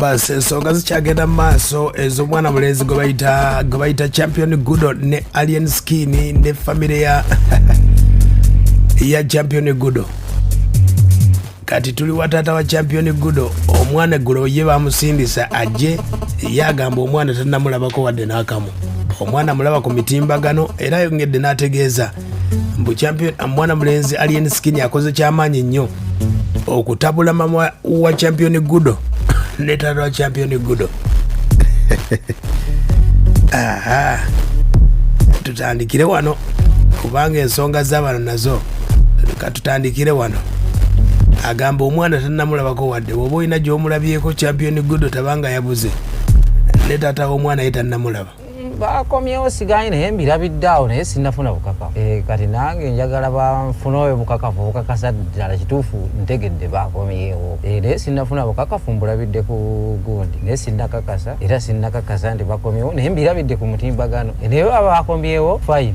Pass. Ensonga zikyagenda mu maaso ez'omwana mulenzi gwe bayita Champion Gudo ne Alien Skin ne famire ya Champion Gudo. Kati tuli wa taata wa Champion Gudo. Omwana eggulo ye bamusindisa ajje, ye agamba omwana tannamulabako wadde n'akamu. Omwana mulaba ku mitimbagano, era ayongedde n'ategeeza mbu Champion, omwana mulenzi Alien Skin akoze kyamaanyi nnyo okutabula mama wa Champion Gudo ne taata wa Champion Gudo. Aha, tutandikire wano kubanga ensonga z'abano nazo katutandikire wano. Agamba omwana tannamulabako wadde. Bw'oba olina gy'omulabyeko Champion Gudo, tabanga yabuze, ne taata w'omwana ye tannamulaba. Bakomyewo siganyi, naye mbirabidde awo, naye sinnafuna bukakafu. Kati nange njagala banfune oyo bukakafu obukakasa ddala kituufu ntegedde bakomyewo. Naye sinnafuna bukakafu, mbulabidde ku gundi, naye sinnakakasa, era sinnakakasa nti bakomyewo, naye mbirabidde ku mutimbagano. Naye baba bakomyewo, fine,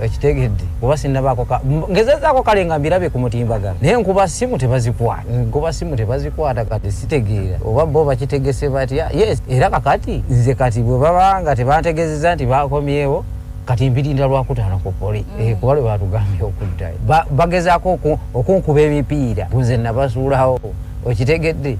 ekitegedde kuba sinnabaako ngezezaako kale nga mbirabye ku mutimbagano, naye nkuba simu tebazikwata, nkuba simu tebazikwata. Kati sitegeera oba bo bakitegese batya. Yes, era kakati nze kati bwe baba nga tebantegezeza nti bakomyewo, kati mbirinda Lwakutaano ku poli, kuba lwe batugambye okuddayo. Bagezaako okunkuba emipiira, nze nabasuulawo, okitegedde?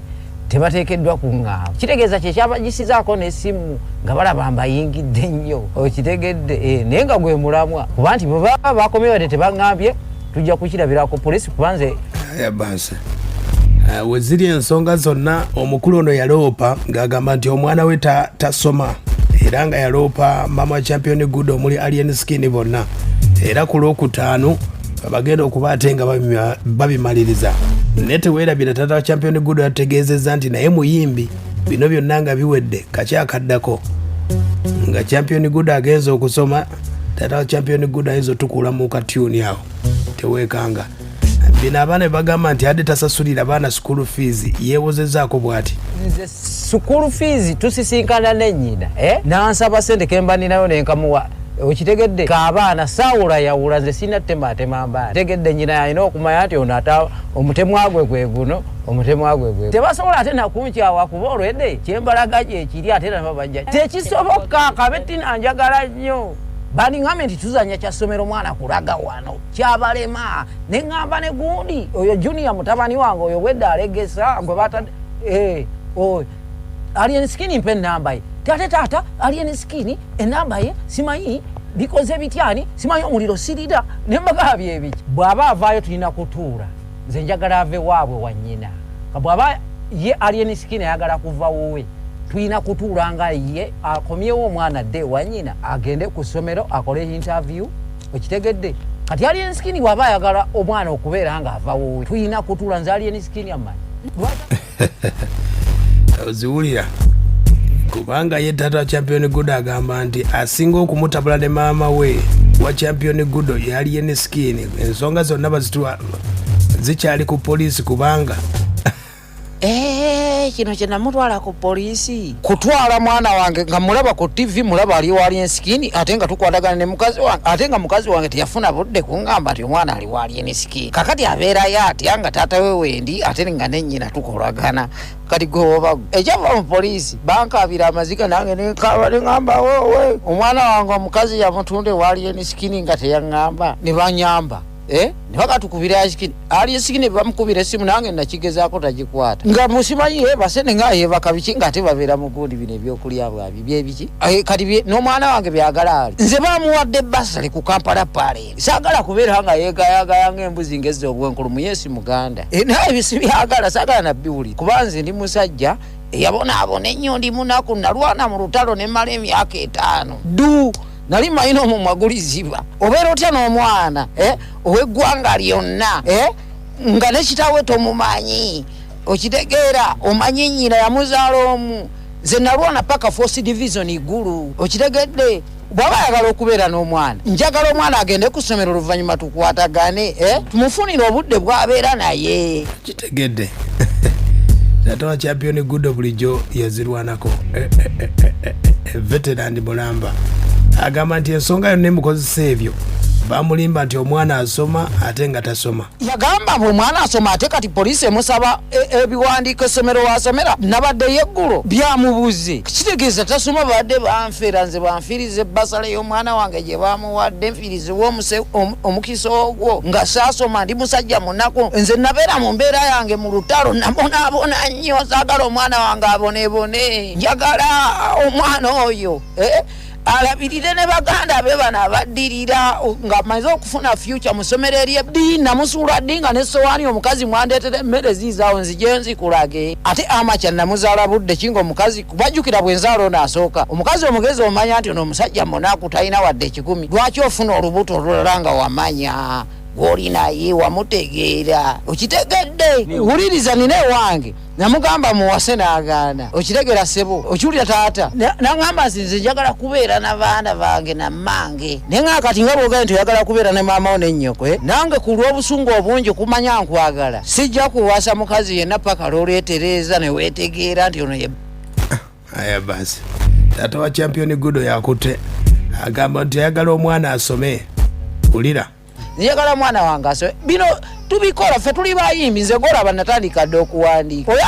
Tebateekeddwa kuŋŋaaba, kitegeeza kyekyabagisizaako n'essimu nga balaba mbayingidde nnyo, okitegedde? Naye nga gwe mulamwa, kuba nti bwe baba bakomyewo ate tebaŋŋambye, tujja kukirabira ku polisi, kuba nze Aya basi. We ziri ensonga zonna, omukulu ono yaloopa ng'agamba nti omwana we tasoma, era nga yaloopa mama Champion Good omuli Alien Skin bonna. Era ku Lwokutaano bagenda okuba ate nga babimaliriza. Naye teweerabira, taata wa Champion Good yategeezezza nti naye muyimbi. Bino byonna nga biwedde, kakyakaddako nga Champion Good agenza okusoma, taata wa Champion Good ayinza otukuula mu katyuni awo. Teweekanga bino abaana bagamba nti adde tasasulira baana school fees, yeewozezaako bw'ati. Nze school fees tusisinkana nennyina, eh? Nansaba sente kemba ninayo nenkamuwa, okitegedde? Kaabaana saawula yawula, nze sina tematema mbaana, tegedde? Nyina alina okumanya nti ono ata omutemwa gwe gwe guno, omutemwa gwe gwe tebasobola ate nakunkyawa, kuba olwedde kyembalaga gyekiri, ate nabo bajja tekisoboka. Kabetina njagala nnyo bandiŋambe nti tuzanya kya ssomero, mwana kulaga wano kyabalema, neŋŋamba ne gundi oyo Junior mutabani wange oyo bwedda alegesa gwe batadde, oyo Alien Skin, mpa enamba ye. Tate taata Alien Skin enamba ye simanyi bikoze bityani, simanyi omuliro sirira nembagaba byebiki. Bw'aba avaayo tulina kutuula, nze njagala ave waabwe wa nnyina. Bw'aba ye Alien Skin ayagala kuva wuwe, tulina kutuula nga ye akomyewo omwana dde wa nnyina, agende ku ssomero akole interview, okitegedde? Kati Alien Skin bw'aba ayagala omwana okubeera nga ava wuwe, tulina kutuula. Nze Alien Skin amanyi. Oziwulira, kubanga ye taata wa Champion Gudo agamba nti asinga okumutabula ne maama we wa Champion Gudo yali ye ne Skin. Ensonga zonna bazitwa zikyali ku poliisi kubanga Eh, kino kye namutwala ku poliisi kutwala mwana wange nga mulaba ku TV, mulaba ali wali ensikini, ate nga tukwatagana ne mukazi wange, ate nga mukazi wange teyafuna budde kuŋŋamba nti omwana ali wali ensikini. Kakati abeerayo atya nga taata we wendi, ate nga nennyina tukolagana? Kati gwe woba ekyava mu poliisi, bankabira amaziga, nange nenkaba, neŋŋamba wowe omwana wange omukazi yamutunda ewali ensikini nga teyaŋŋamba, ne banyamba. Eh? Ne bakatukubira Asikini, ali Esikini bamukubira essimu, nange nakigezaako tagikwata, nga musimanyi yebase, nenga yebaka biki, nga ate babeera mugundi bino ebyokulya bwabyo byebiki. Kati n'omwana wange byagala ali, nze bamuwadde bursary ku Kampala Parent, saagala kubeera nga yegayagaya ng'embuzi ngezza obwenkulumu. Yesi muganda. Naye ebyo sibyagala, saagala nabbiwulira, kuba nze ndi musajja eyabonaabona ennyo, ndi munaku, nalwana mu lutalo nemala emyaka 50 ddu, nali malina omumwa guliziba. Obeera otya n'omwana, eh, ow'eggwanga lyonna, eh, nga ne kitaawe tomumanyi, okitegeera? Omanyi nnyina yamuzaala omu. Nze nalwana paka Force Division Igulu, okitegedde? Bw'aba ayagala okubeera n'omwana, njagala omwana agende ku ssomero, oluvannyuma tukwatagane, eh, tumufunire obudde bw'abeera naye. Kitegedde, taata wa Champion Gudo bulijjo yazirwanako. Veteran mulamba agamba nti ensonga yonna emukozesa ebyo Bamulimba nti omwana asoma ate nga tasoma. Yagamba mbu omwana asoma, ate kati poliisi emusaba ebiwandiiko essomero wasomera. Nabaddeyo eggulo, byamubuze, kitegeeza tasoma. Badde banfeera nze, banfiiriza ebbasale y'omwana wange gye bamuwadde, nfiirizibwa omukisa ogwo nga saasoma. Ndi musajja munaku, nze nabeera mu mbeera yange mu lutalo, nabonaabona nnyo. Saagala omwana wange aboneebone, njagala omwana oyo alabirire ne baganda be bano abaddirira, nga maze okufuna future mu ssomero eryeddi. Namusuula ddi nga nessowaani omukazi mwandeetera emmere ziizaawo, nzije nzikulage. Ate amakya namuzaala budde ki nga omukazi bajjukira bwe nzaala ono asooka, omukazi omugezi omanya nti ono omusajja munaku, talina wadde 1,000, lwaki ofuna olubuto olulala nga wamanya gw'olinaye wamutegeera? Okitegedde? Wuliriza, nina ewange namugamba muwase n'agaana. Okitegera ssebo? Okiwulira taata? Naŋŋamba nti nze njagala kubeera na baana bange nammange, naye nga kati nga bwogambye nti oyagala kubeera ne maama wo ne nnyoko, nange ku lw'obusungu obungi kumanya nkwagala, sijja kuwasa mukazi yenna paka lw'olwetereeza ne weetegeera nti ono ye. Aya basi, taata wa Champion Gudo yakutte agamba nti ayagala omwana asome. Wulira. Njagala mwana wange asome. Bino tubikola ffe, tuli bayimbi. Nze golaba natandika dda okuwandiika. Oyo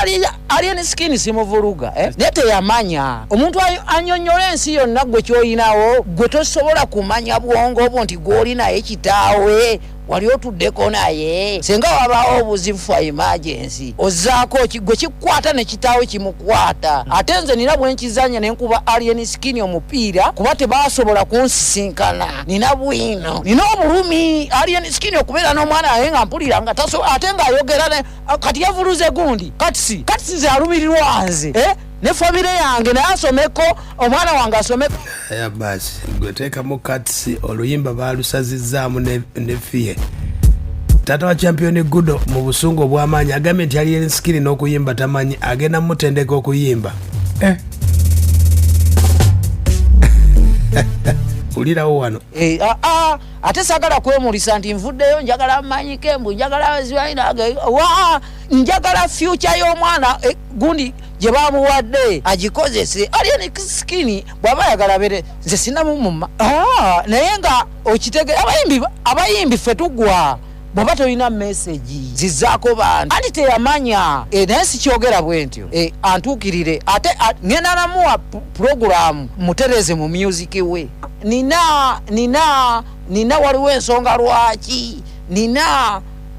Alien Skin simuvuluga, eh? Naye teyamanya omuntu anyonnyola ensi yonna. Gwe kyoyinawo, gwe tosobola kumanya bwongo bwo nti gwoli naye kitaawe wali otuddeko naye, senga wabaawo obuzibu for emergency ozzaako ki? Gwe kikwata ne kitaawe kimukwata. Ate nze nina bwenkizanya nenkuba Alien Skin omupiira, kuba tebasobola kunsisinkana. Nina bwino, nina obulumi Alien Skin okubeera n'omwana naye nga mpulira nga taso, ate ng'ayogera kati yavuluze gundi katisi katisi. Nze alumirirwa nze, eh? Ne famire yange, naye asomeko, omwana wange asomeko. Aya basi, gwe teekamu katisi, oluyimba baalusazizzaamu ne fiye. Taata wa Champion Gudo mu busungu obw'amaanyi agambye nti Alien Skin n'okuyimba tamanyi, agenda mutendeka okuyimba. Wulirawo wano. Ate sagala kwemulisa nti nvuddeyo njagala mmanyike, mbu njagala wa njagala future y'omwana, gundi gye bamuwadde agikozese. Alien Skin bw'aba ayagala bere, nze sinamumuma. Naye nga okitegera, abayimbi ffe tugwa bw'oba tolina message zizaako bantu. Anti teyamanya, naye sikyogera bwe ntyo, antuukirire ate ngenda namuwa puroguramu mutereze mu music we. Nina waliwo ensonga lwaki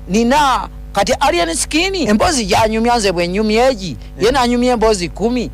nina kati Alien Skin emboozi gyanyumya, nze bwe nyumya egi ye nanyumya emboozi 10.